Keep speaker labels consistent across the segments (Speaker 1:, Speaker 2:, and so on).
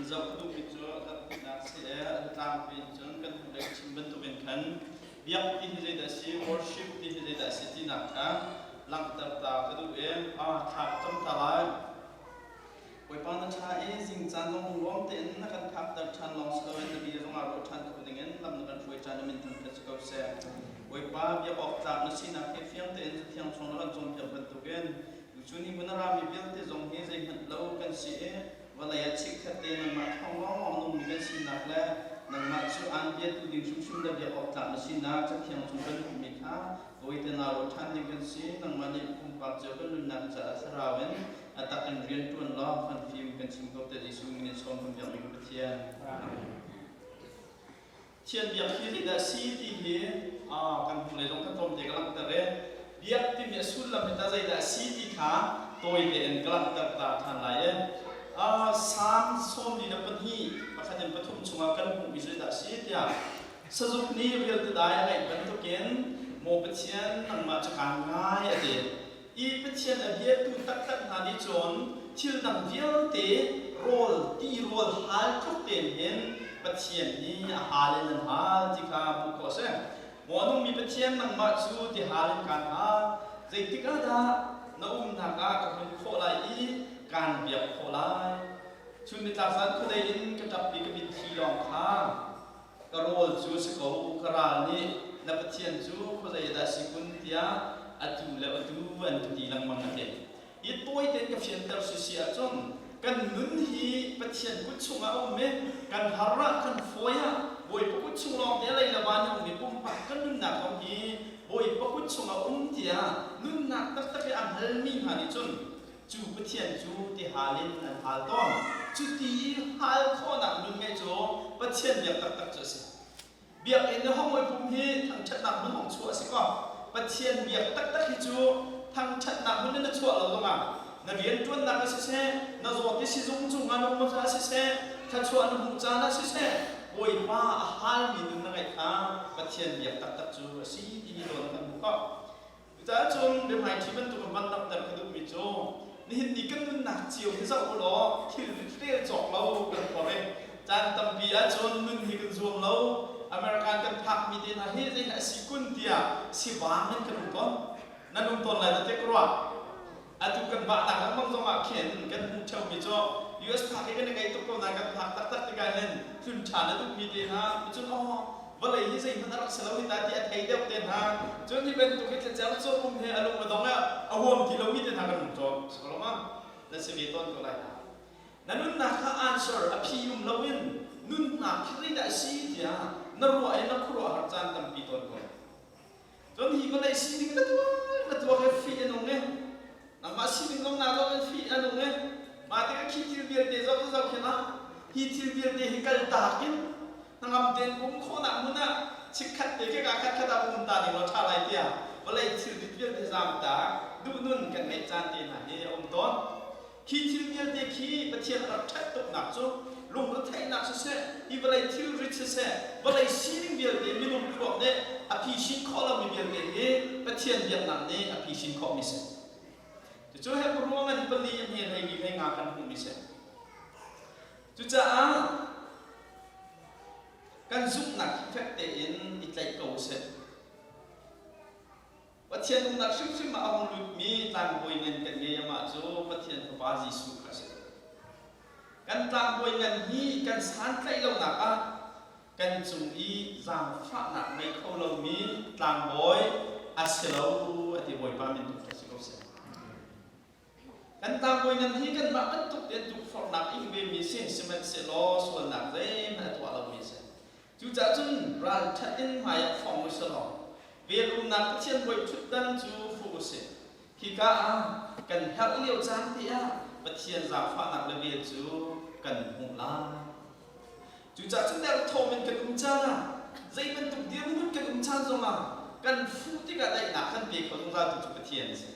Speaker 1: Zoh ka duhmi cu a zarhpinak si i a tlangpi in cun kan hnulei chim bantukin khan biak ti hi zeidah a si, worship ti hi zeidah a si tinak kha langhter ta ka duh i thla ka cam ta lai. Bawipa na ṭha i zingcaan zong lunglawm tein na kan phakter ṭhan lawng si loin na bia zongah ruah ṭhan kho dingin lam na kan hruai ṭhan i min thangṭhat si ko seh. Bawipa biak awk tlak na sinak hi fiang tein Cathiang chung na kan cawnpiak bantukin tuchun hi hmun a rami vialte zong hi zeihmanh lo kan si i vawlei ah chikkhat te nangmah thawng lawnglawng nungmi kan sinak le nangmah cu aan biatu ding hrimhrim le biak awk tlak na sinak Cathiang chung kan hmuhmi kha vawite naa ruah ṭhan ding kan si. Nangmah nih pumpak cio kan nunnak caah thlarau in a tak in rian ṭuan law kan fim kan chim ko te Jesuh min in sawm kan biakmi ka Pathian. Thian biak hi zeidah si ti hi kan hnulei zong kan tlawmte ka langhter i biak timi a sullam hi ta zeidah si ti kha tawi tein ka langhter ta ṭhan lai i Salm 42 pakhat in pathum chungah kan hmuhmi zeidah si tiah sazuk nih rialtidai a ngaih bantukin maw Pathian nangmah cu kaan ngai a ti. I Pathian a biatu taktak hna nih cun thil dang vialte rawl ti rawl hal tluk tein hin Pathian hi a hal in an hal ti kha hmuh khawh a si. Maw a nungmi Pathian nangmah cu ti hal in kaan hal. Zeitik ah dah na umnak ah ka hun khawh lai i kaan biak khawh lai? Chun nitlak zan khuadei in ka ṭap i ka mitthli lawng kha ka rawl cu si ko, ka ral nih na Pathian cu khuazei dah si kun tiah atu le atu an ka ti lengmang a ti. Hi tawi tein ka fianter si si ahcun kan nun hi Pathian kut chungah a um i kan har ah kan fawi ah Bawipa kut chung lawng te lei le van a um i pumpak kan nunnak zong hi Bawipa kut chungah um tiah nunnak taktak i a hngalmi hna nih cun cu Pathian cu tihal in an hal tawn. Cuti i hal khawhnak nun ngeih cu Pathian biak taktak cu a si. Biakinn le hongoi pum hi thangṭhatnak hmun hong chuah a si kaw Pathian biak taktak hi cu thangṭhatnak hmun in na chuah lo zongah na rianṭuannak ah siseh, na zawt i sizung cungah na um ah siseh, thluachuah na hmuh caan ah siseh, Bawipa a halmi nun na ngeih kha Pathian biak taktak cu a si ti hi zawn kan hmuh khawh. Cucaah cun biahmaiṭhi bantuk in van langhter ka duhmi cu nihin ni kan nunnak cio hi zoh u law thil rel cawk lo kan por i caan tampi ahcun nun hi kan zuam lo. American kan phakmi te hna hi zei a si kun tiah sivang in kan um tawn. Nan um tawn lai dah tiah ka ruah. Atu kan vahnak lengmang zongah khin kan hmuh ṭheomi cu US phak hi kan i ngaih tuk ko nain kan phak taktak tikah hin tlun ṭhan a duhmi te hna cun aw vawlei hi zeihmanh a rak si lo hi ta ti a thei deuh te hna cun hi bantuk hi thlacer cawm he a lung a dong a huam ti lomi te hna kan um tawn si ko lo ma na si ve tawn ko lai na nunnak kha answer a phi um loin nunnak khi zeidah a si tiah na ruah i na khuaruahhar caan tampi tawn ko. Cun hi vawlei sining na tuak na tuak i fih a nung i nangmah sining zong naa lawm in fih a nung i mah tikah khi thil vialte zoh cu zoh khin ah hi thil vialte hi kaltak in hnangam tein um khawhnak hmun ah chikkhat te ke ka khat khat ah um ta ding law ṭha lai tiah vawlei thil vialte zaamtak duhnun kan ngeih caan te hna hi a um tawn. Khi thil vialte khi Pathian a rak ṭhat tuknak cu lungretheihnak siseh, hi vawlei thilrit siseh, vawlei sining vialte minung thluak nih a phisin khawh lomi vialte hi Pathian biaknak nih a phisin khawhmi si. Cucu Hebrew ngan pali a hme hlei li hlei nga kan hmuhmi si. Cucaah kan zumhnak hi fek tein i tlaih ko usih. Pathian umnak hrimhrim ah a hung lutmi tlangbawi ngan kan ngei amah cu Pathian Fapa Jesuh kha a si. Kan tlangbawi ngan hi kan santlaih lonak ah kan cung i zaangfahnak ngei kho lomi tlangbawi a si lo a ti Bawipa min tu si ko seh. Kan tlangbawi ngan hi kanmah bantuk tein tukforhnak ing vemi si sihmanhsehlaw sualnak zeihmanh a tuah lomi a si. Cucaah cun ralṭhat in hmaiah fong u sih law vel umnak Pathian bawi ṭhutdan cu fuh u sih. Khika ah kan herh lio caan te ah Pathian zaangfahnak le vel cu kan hmuh lai. Cucaah cun derthawm in kan um caan ah zei bantuk dirhmun kan um caan zongah kan fuh tikah daihnak kan pe kho zungzaltu cu Pathian a si.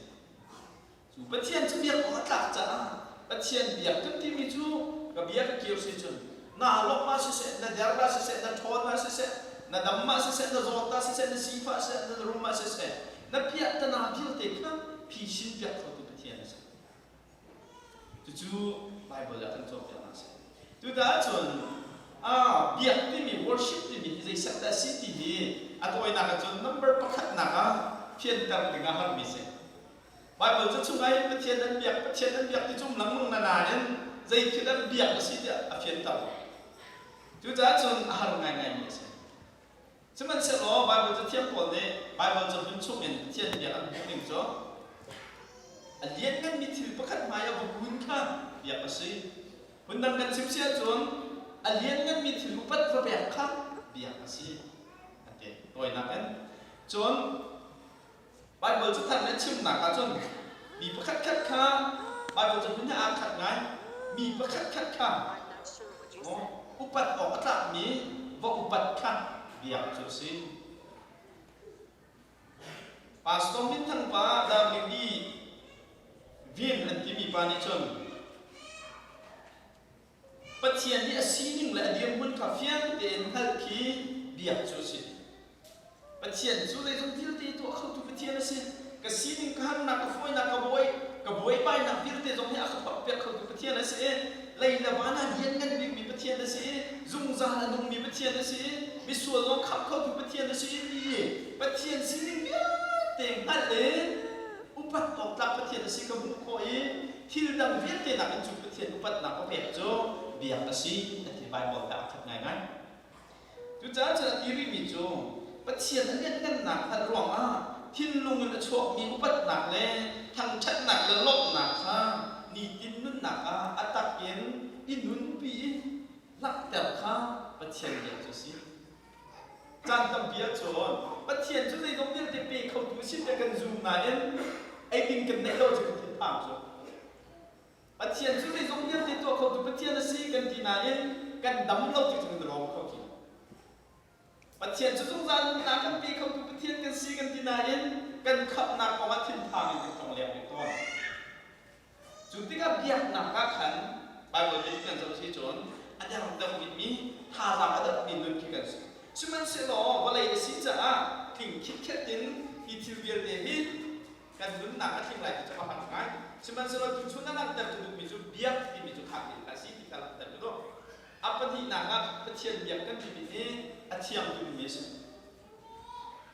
Speaker 1: Cu Pathian cu biak awk a tlak caah Pathian biak kan timi cu ka bia ka kir si cun naa lawmh ah siseh, na der ah siseh, na ṭhawn ah siseh, na dam ah siseh, na zawt ah siseh, na sifah siseh, na rum ah siseh, na piahtana vialte kha phisin piak khotu Pathian a si. Cucu Baibal ah kan cawnpiaknak a si. Cucaah cun biak timi worship timi hi zeiset dah a si ti hi a tawinak ahcun number pakhatnak ah fianter ding ah harmi si. Bible ca chungah hin Pathian an biak, Pathian an biak ti cum lengmang na nain zei thil an biak a si tiah a fianter lo. Cucaah cun a har ngaingaimi a si. Sihmanhsehlaw Bible cathiang pawl nih Bible cahlun chungin Pathian biak an hmuh ning cu a liannganmi thil pakhat hmai a va kun kha biak a si. Phundang kan chim si ahcun a liannganmi thil upat va pek kha biak a si an ti. Tawinak in. Cun Bible cathar nih a chimnak ahcun mi pakhatkhat kha Bible cahlun he aa khat ngai. Mi pakhatkhat kha upat awk a tlakmi va upat kha biak cu a si. Pastor minthang pa Darling D. Vin an timi pa nih cun Pathian nih a sining le a dirhmun kha fiang tein hngalh khi biak cu a si. Pathian cu zeizong vialte tuah khotu Pathian a si. Ka sining, ka harnak, ka fawinak, ka buai, ka buaibainak vialte zong hi a ka phorhpiak khotu Pathian a si i lei le van ah lianngan bikmi Pathian a si i zungzal a nungmi Pathian a si i misual zong khamh khotu Pathian a si i ti i Pathian sining vialte hngalh i upat awk tlak Pathian a si ka hmuh khawh i thil dang vialte nakin cu Pathian upatnak ka pek cu biak a si a ti. Bible he aa khat ngaingai. Cucaah cun a ti rihmi cu Pathian a lianhngannak hngalh ruangah thinlung in a chuakmi upatnak le thangṭhatnak le lawmhnak kha nitin nunnak ah a tak in i nunpi i langhter kha Pathian biak cu a si. Caan tampi ahcun Pathian cu zeizong vialte pe khotu a si tiah kan zum nain eiding kan neih lo cu kan thinphang cu. Pathian cu zeizong vialte tuah khotu Pathian a si kan ti nain kan dam lo ti cu kan rawm kho ti lo. Pathian cu zungzal nunnak kan pe khotu Pathian kan si kan ti nain kan khamhnak kong ah thinphang in kan tlong leng rih tawn. Cu tikah biaknak ah khan Baibal nih kan zoh si cun a der deuh bikmi thazaang a deuhmi nun khi kan si. Sihmanhsehlaw vawlei a si caah tling khitkhet in hi thil vialte hi kan nunnak a tling lai ti cu a har ngai. Sihmanhsehlaw tuchun a langhter ka duhmi cu biak timi cu kha ti kha a si ti kha langhter ka duh. A pahnihnak ah Pathian biak kan timi hi a thianghlimmi a si.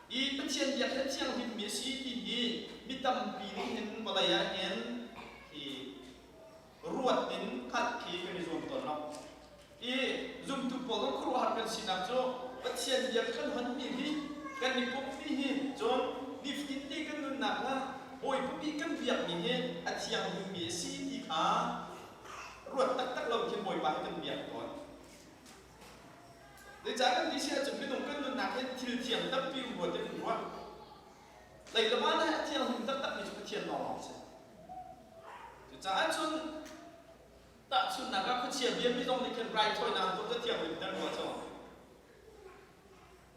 Speaker 1: I Pathian biak hi a thianghlimmi a si ti hi mi tampi nih hin vawlei ah hin hi ruat in hngalh khi kan i zuam tawn lo. I zumtu pawl zong khuaruahhar kan sinak cu Pathian biak kan honmi hi kan i pummi hi cun nifatin te kan nunnak ah Bawipa bik kan biakmi hi a thianghlimmi a si ti kha ruat taktak lo khin Bawipa hi kan biak tawn. Zeicah kan ti si ahcun minung kan nunnak hi thil thiang tampi um rua ti kan ruah. Lei le van ah a thianghlim taktakmi cu Pathian lawnglawng a si. Cucaah cun tahchunhnak ah khuachia biami zong nih khin raithawinak an tuah cu thianghlim ti an ruah cu.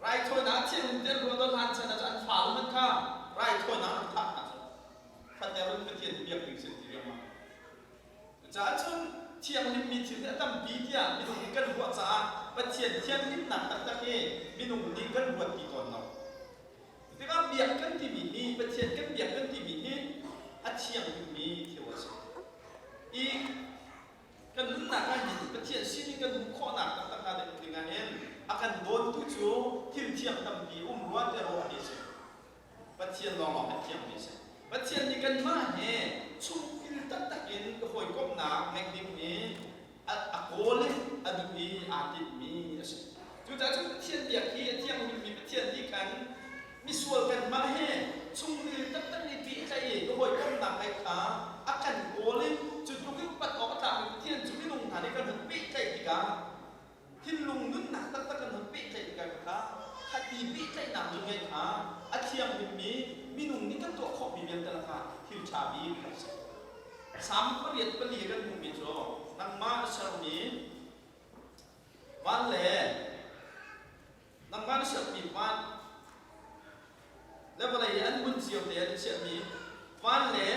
Speaker 1: Raithawinak thianghlim ti an ruah tawn hlan chan ah cun an fale hmanh kha raithawinak an thah hna cu. Fater in Pathian hi biak ding si an ti riangmang. Cucaah cun thianghlimmi thil hi a tampi tiah minung nih kan ruah caah Pathian thianghlimnak taktak hi minung nih kan ruat ti tawn lo. Tikah biak kan timi hi Pathian kan biak kan timi hi a thianghlimmi thil a si. I kan nunnak ah hin Pathian sining kan hmuh khawhnak taktak hnga ding ah hin a kan dawntu cu thil thiang tampi um rua tiah ruah hi a si. Pathian lawnglawng hi thiangmi a si. Pathian nih kanmah he chungil taktak in ka hawikomhnak ngeih ding hi a kawl i a duh i aa tinhmi a si. Cucaah cun Pathian biak hi a thianghlimmi Pathian nih khan misual kanmah he chungil taktak i pehtlaih i ka hawikomhnak ngeih kha a kan kawl i cu tluk i upat awk a tlakmi Pathian cu minung hna nih kan hun pehtlaih tikah thinlung nunnak taktak kan hun pehtlaih tikah kha khati pehtlaihnak nun ngeih kha a thianghlimmi minung nih kan tuah khawhmi vialte lakah thil ṭha bik a si. Salm 84 kan hmuhmi cu nangmah na sermi van le nangmah na sermi van le vawlei i an hmun cio te ah na chiahmi van le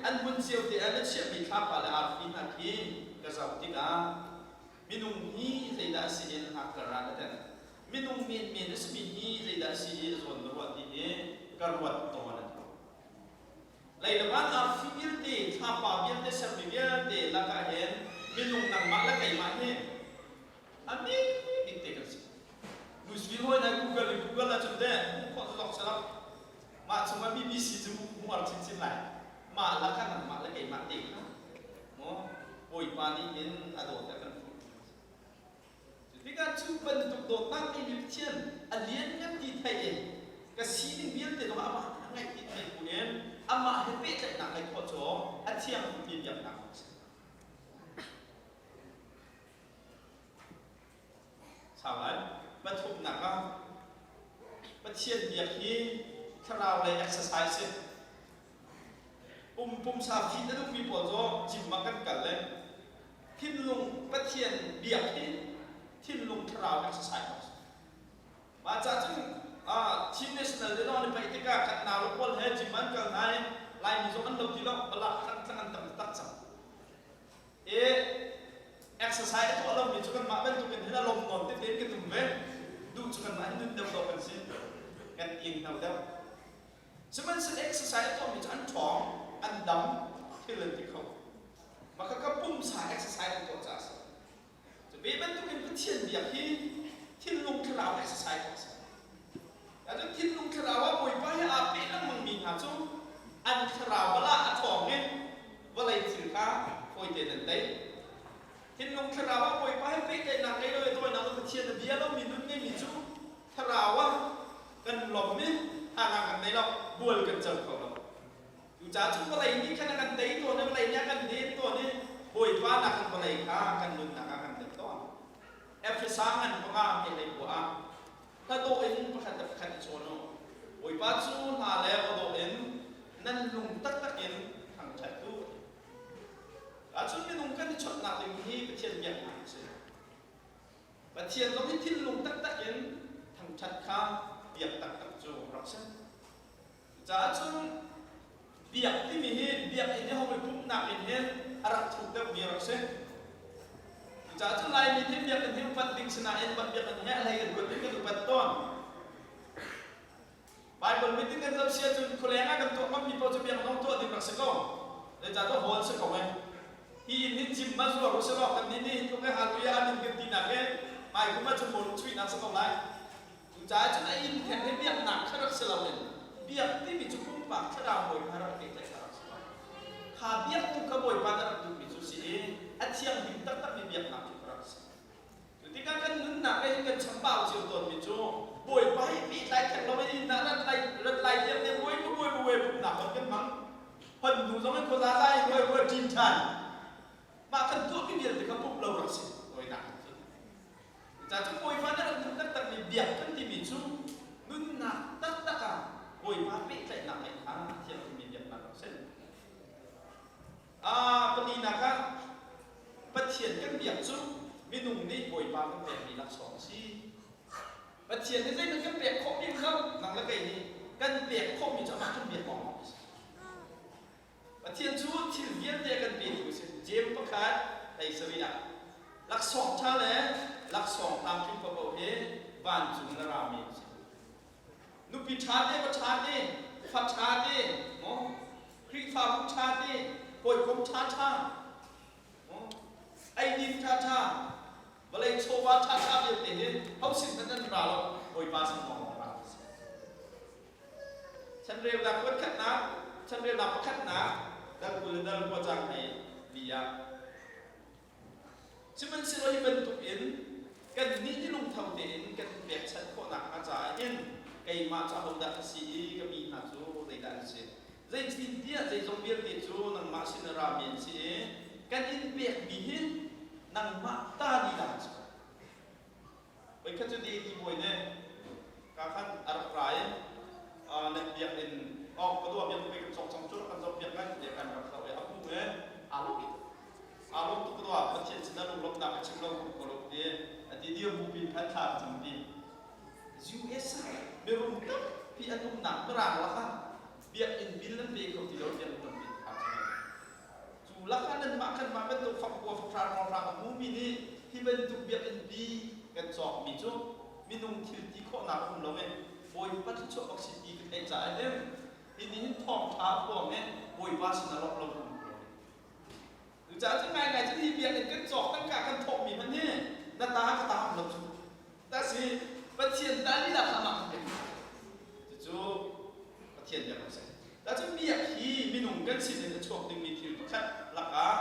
Speaker 1: an hmun cio te ah na chiahmi thlapa le arfi hna khi ka zoh tikah Minung hi zeidah a si in hngakter ah na ten? Minung menmen a simi hi zeidah a si i a zawn na ruah ti hi ka ruat tawn an ti. Lei le van arfi vialte, thlapa vialte, sermi vialte lakah hin minung nangmah le keimah hi. A mi bik te kan si. Louisville hawi na Google in Google ahcun teh hmuh khawh zong si lo. Mah chungah BBC cu hmuar chinchin lai. Mah lakah nangmah le keimah te kha maw Bawipa nih hin a dawt a kan fuh. Cutikah cu bantuk dawtnak ngeimi Pathian a lianngan ti theih in ka sining vialte zong amah nih a ngeih ti theih buin amah he pehtlaihnak ngeih khawh cu a thiang tukmi biaknak a si. Sau lai. Pathumnak ah Pathian biak hi thlarau lei exercise si. Pum pumsa fit a duhmi pawl cu gym ah kan kal le thinlung Pathian biak hi thinlung thlarau exercise a si. Mah ca cun Chin National te zong an i paih tikah kan nau le pawl he gym an kal hna i Laimi zong an lo ti lo, balak khan tlang an tam taktak cang. I exercise a tuah lomi cu kanmah bantukin hin a lawm nawn tete in kan um ve. Duh cu kanmah hin nun deuh dawh kan si. Kan ing hno deuh. Sihmanhsehlaw exercise a tuahmi cu an ṭhawng, an dam, thil an ti kho. Mah khakha pumsa exercise an tuah caah a si. Cu ve bantukin Pathian biak hi thinlung thlarau exercise a si. Ahcun thinlung thlarau ah Bawipa he aa peh lengmangmi hna cu an thlarau bal ah a ṭhawng i vawlei thil kha fawi tein an tei. Thinlung thlarau ah Bawipa he pehtlaihnak ngei lo i dawinak le Pathian a bia lomi nun ngeimi cu thlarau ah kan lawm i hanga kan nei lo, bual kan co kho lo. Cucaah cun vawlei nih khan a kan tei tawn i vawlei nih a kan den tawn i Bawipa nak in vawlei kha kan nunnak ah kan tei tawn. Efesa ngan panga kehlei khua ah hladawh in pakhat le pakhat i chawn u. Bawipa cu hna le awdawh in nan lung taktak in thangṭhat u. Ahcun minung kan i chawnhnak ding hi Pathian biaknak a si. Pathian zong hi thinlung taktak in thangṭhat kha biak taktak cu rak si. Cucaah cun biak timi hi biakinn i hong i pumhnak in hin a rak thuk deuhmi a rak si. Cucaah cun Laimi nih biakinn hi upat ding si nain biakinn he a hlei in ruat in kan upat tawn. Bible meeting kan zoh si ahcun khualeng ah kan tuah ngammi paoh cu biakinn zong tuah ding rak si ko. Zeicahtiah hall si ko ai. Hi inn hin cim ma zuar u selaw kan nih nih hi tluk he hallelujah amen kan tinak hi hmaikum ah cun bawlung chuihnak si ko lai. Cucaah cun a inn theng hi biaknak kha rak si loin biak timi cu pumpak thlarau bawi kha rak pehtlaih kha rak si ko. Kha biak tu kha Bawipa nih a rak duhmi cu si i a thianghlim taktakmi biaknak cu kha rak si. Cu tikah kan nunnak he hin kan chambau cio tawnmi cu Bawipa hi pehtlai theng loin inn ah rat lai rat lai tiang te buai bu buai bu buai pumhnak hon kan hmang. Hon hnu zong in khuaza za in buai buai ṭin ṭhan. Mah kan tuahmi vialte kha pumh lo rak si. Tawinak in cun. Cucaah cun Bawipa nih a rak duh taktakmi biak kan timi cu nunnak taktak ah Bawipa pehtlaihnak ngeih kha thianghlimmi biaknak rak si. Palinak ah Pathian kan biak cu minung nih Bawipa kan pekmi laksawng a si. Pathian nih zeihmanh kan pek khawh bik lo, nang le kei nih kan pek khawhmi cu amah kan biak lawng a si. Pathian cu thil vialte a kan petu a si. Jeim pakhat hlei sarih ah laksawng ṭha le laksawng tlamtling paohpaoh hi vancung in a rami an si. Nupi ṭha te, va ṭha te, fa ṭha te, maw Khrihfabu ṭha te, hawikom ṭha ṭha, maw eidin ṭha ṭha, vawlei chawva ṭha ṭha vialte hi ho sin hmanh an ra lo, Bawipa sin lawng ra a si. Chanrelnak voikhatnak, chanrelnak pakhatnak, dal 20 le dal kua cang hei li ah. Sihmanhsehlaw hi bantuk in kannih nih lungtho tein kan pekchanh khawhnak hnga caah hin keimah cu ahodah ka si i ka mi hna cu zeidah an si? Zeitintiah zeizong vialte cu nangmah sin a rami an si i kan in pekmi hi nangmah ta lila an si ko. Voikhat cu Deity bawi nih ka khan a rak ra i nan biakinn oh ka dua biakinn pei kan cawk cang cu kan zoh piak ngai tiah kan rak zoh i a hmuh i aa lawm aa lawm tuk ka dua Pathian sinah lunglawmhnak ka chim lo ko lo ti a ti dir bu pin khan thla ka cam ti US ah mirum tampi an umnak mirang lakah biakinn bill an pe kho ti lo biakinn tampi kha Cu lakah nanmah kanmah bantuk fakua fakhra hrawnghrang a hmumi nih hi bantuk biakinn pi kan cawkmi cu minung thil ti khawhnak a um lo i Bawipa thluachuah bak si ti ka theih caah hin hi nih hin thawngṭha a phuang i Bawipa sinah lawmh lo kan um lo. Cucaah cun ngaingai cun hi biakinn kan cawk tangka kan thawhmi hmanh hi Na ta ka ta um lo cu. Ta si Pathian ta lila kha mah kan pek. Cucu Pathian biak a si. Ta cu biak hi minung kan sin in a chuak dingmi thil pakhat lakah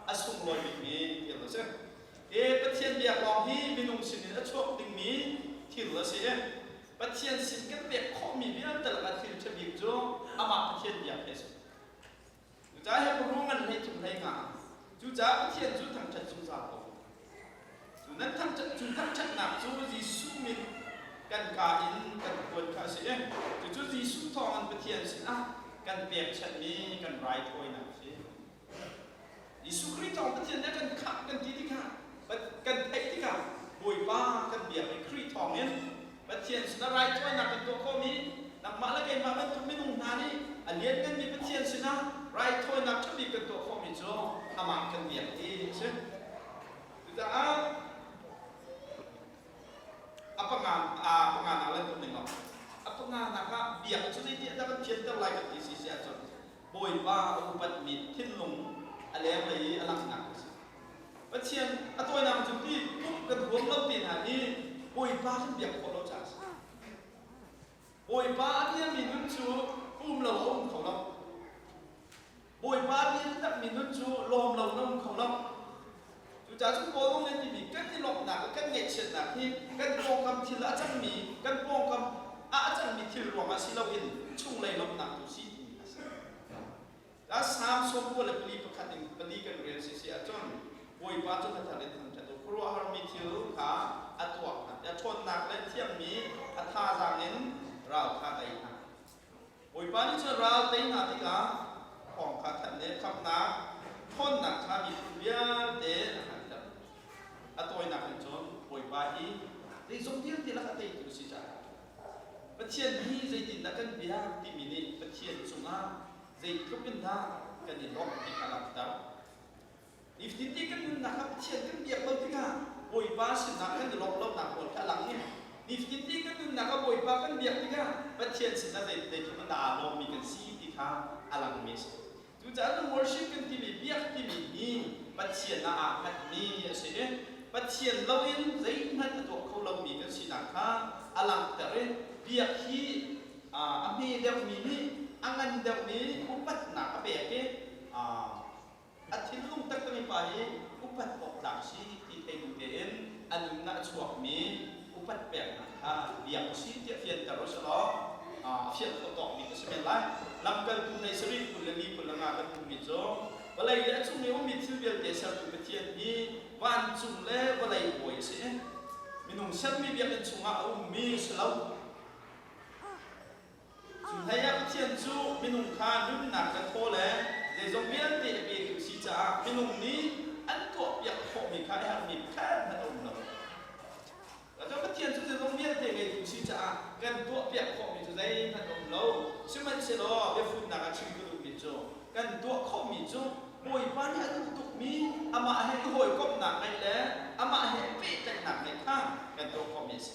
Speaker 1: a sunglawi bikmi thil a si. E Pathian biak lawng hi minung sin in a chuak dingmi thil a si. Pathian sin kan pek khawhmi vialte lakah thil ṭha bik cu amah Pathian biak hi a si. Cucaah Hebru ngan hlei thum hlei nga. Cucaah Pathian cu thangṭhat zungzal ko. Cu nan thangṭhat cu thangṭhatnak cu Jesuh min kan kaa in kan phuan kha a si i cucu Jesuh thawngin Pathian sinah kan pekchanhmi kan raithawinak a si. Jesuh Khrih thawng Pathian nih a kan khamh kan ti tikah kan theih tikah Bawipa kan biak i Khrih thawngin Pathian sinah raithawinak kan tuah khawhmi nangmah le keimah bantuk minung hna nih a liannganmi Pathian sinah raithawinak ṭha bik kan tuah khawhmi cu amah kan biak hi a si. Cucaah a panga a panganak lan tuk ning lo. A panganak ah biak cu zeitiah dah kan thianter lai kan ti si si ahcun Bawipa a upatmi thinlung a lenglei i a langhnak a si. Pathian a tawinak cu ti pumh kan huam lo te hna hi Bawipa kan biak khawh lo caah a si. Bawipa a biami nun cu um lo a um kho lo. Bawipa a bia takmi nun cu lawm lo na um kho lo. Cucaah cun Paul zong nih timi kan i lawmhnak le kan ngaihchiatnak hi kan pawngkam thil a cangmi kan pawngkam ah a cangmi thil ruangah si loin chunglei lawmhnak tu si timi a si. Ta Salm 94 pakhat in pali kan rel si si ahcun Bawipa cu hnathar in thangṭhat u khuaruahharmi thil kha a tuah hna. A ṭhawnnak le thiammi a thazaang in ral kha a tei hna. Bawipa nih cun ral tei hna tikah thawng kha thanh le khamhnak ṭhawnnak kha miphun vialte a hngalhter. A tawinak in cun Bawipa hi zeizong vialte lakah teitu a si caah Pathian hi zeitindah kan biak timi nih Pathian cungah zeitluk in dah kan i lawmh ti kha langhter. Nifatin te kan nunnak ah Pathian kan biak lo tikah Bawipa sinah kan i lawmh lonak pawl kha a lang i nifatin te kan nunnak ah Bawipa kan biak tikah Pathian sinah zeitluk in dah aa lawmmi kan si ti kha a langmi a si. Cucaah worship kan timi biak timi hi Pathian ah aa hngatmi a si i Pathian loin zeihmanh a tuah kho lomi kan sinak kha a langhter i biak hi a hme deuhmi nih a ngan deuhmi upatnak a pek i a thinlung taktak pa hi upat awk tlak si ti thei bu tein a nun ah a chuakmi upat peknak kha biak si tiah fianter u selaw a fian khawh tawk bik a si men lai. Lamkaltu hlei sarih 24 25 kan hmuhmi cu vawlei le a cung i ummi thil vialte sertu Pathian hi vancung le vawlei bawi a si. Minung sermi biakinn chungah a ummi si lo. Cu hlei ah Pathian cu minung kha nunnak le thaw le zeizong vialte a petu si caah minung nih an tuahpiak khawhmi kha a herhmi pakhat hmanh a um lo. Cun Pathian cu zeizong vialte ngeitu si caah kan tuahpiak khawhmi cu zeihmanh a um lo. Sihmanhsehlaw biafunnak ah chim ka duhmi cu kan tuah khawhmi cu Bawipa nih a duh tukmi amah he i hawikomhnak ngeih le amah he pehtlaihnak ngeih kha kan tuah khawhmi a si.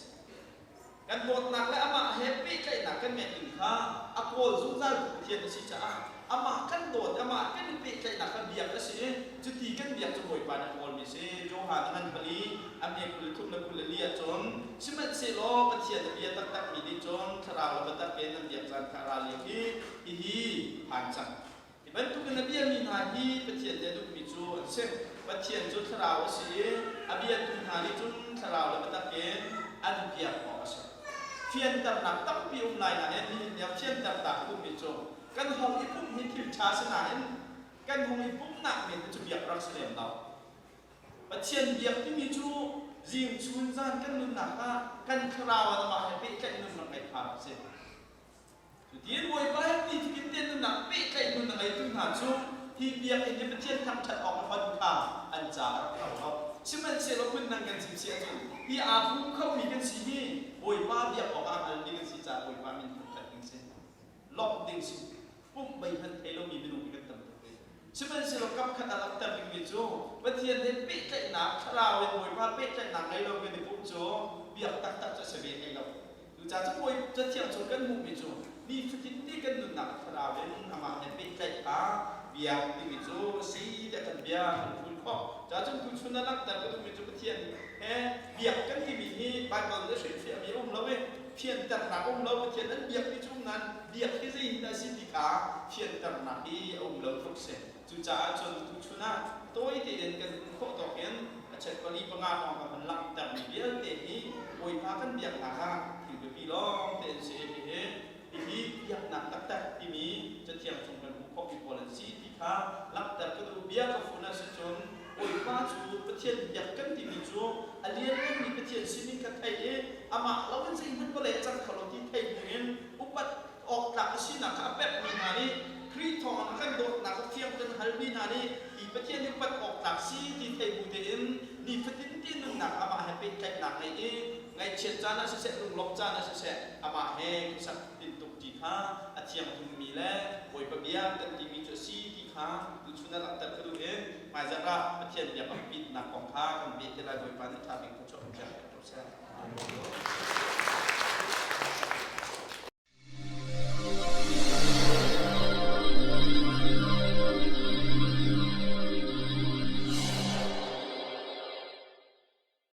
Speaker 1: Kan dawtnak le amah he pehtlaihnak kan ngeih ding kha a kawl zungzaltu Pathian a si caah amah kan dawt, amah kan i pehtlaihnak kha biak a si i cuti kan biak cu Bawipa nih a kawlmi a si. Johan a ngan pali, a hme 23 le 24 ahcun sihmanhsehlaw Pathian a bia taktakmi nih cun thlarau le biatak in an biak caan kha a ra lio hi hihi phan cang. Hi bantukin a biami hna hi Pathian nih a duhmi cu an si. Pathian cu thlarau a si i a biatu hna nih cun thlarau le biatak in an biak awk a si. Fianternak tampi um lai nain nihin ni ah fianter ta ka duhmi cu kan hong i pumh hi thil ṭha si nain kan hong i pumhnak men cu biak rak si lem lo. Pathian biak timi cu zing chun zan kan nunnak ah kan thlarau ah amah he pehtlaih nun rak ngeih kha a si. Cutin Bawipa he nifatin te nunnak pehtlaih nun a ngeitu hna cu hi biakinn hi Pathian thangṭhat awk a hon kha an ca a rak lo lo. Sihmanhsehlaw phundang kan chim si ahcun hi aa pum khomi kan si hi Bawipa biak awkah a hngalmi kan si caah Bawipa min thangṭhat ding si. Lawmh ding si. Pumh mei hmanh thei lomi minung hi kan tam tuk rih. Sihmanhsehlaw kapkhat a langhter dingmi cu Pathian he pehtlaihnak, thlarau in Bawipa pehtlaihnak ngei lo kan i pumh cu biak taktak cu a si ve hlei lo. Cucaah cu Bawi Cathiang chung kan hmuhmi cu nifatin te kan nunnak thlarau in amah he pehtlaih kha biak timi cu a si tiah kan bia kan phun khawh. Cuahcun tuchun ah langhter ka duhmi cu Pathian He biak kan timi hi Bible nih a hrilhfiahmi a um lo i fianternak a um lo. Pathian an biak ti cu um nain biak hi zei hin dah a si ti kha fianternak hi a um lo tluk si. Cucaah cun tuchun ah tawi tein kan hmuh khawh tawk in a chet pali panga hrawng kan van langhtermi vialte hi Bawipa kan biaknak ah thil biapi lawng te an si. Hihi hihi biaknak taktak timi Cathiang chung kan hmuh khawhmi pawl an si ti kha langhter ka duh. Bia ka fun ah si cun Bawipa cu Pathian biak kan timi cu a liannganmi Pathian sining kha theih i amah loin zeihmanh vawlei a cang kho lo ti theih buin upat awktlak a sinak kha a pekmi hna nih Khrih thawngin a kan dawtnak kha fiang tein halmi hna nih hi Pathian hi upat awktlak si ti thei bu tein nifatin te nunnak amah he pehtlaihnak ngei i ngaihchiat caan ah siseh lunglawmh caan ah siseh amah he khuasak tintuk ti kha a thianghlimmi le Bawipa bia kan timi cu a si ti kha tuchun ah langhter ka duh i hmaizarh ah Pathian bia biapitnak kong kha kan peh te lai. Bawipa nih tha bik thluachuah in pek ko seh.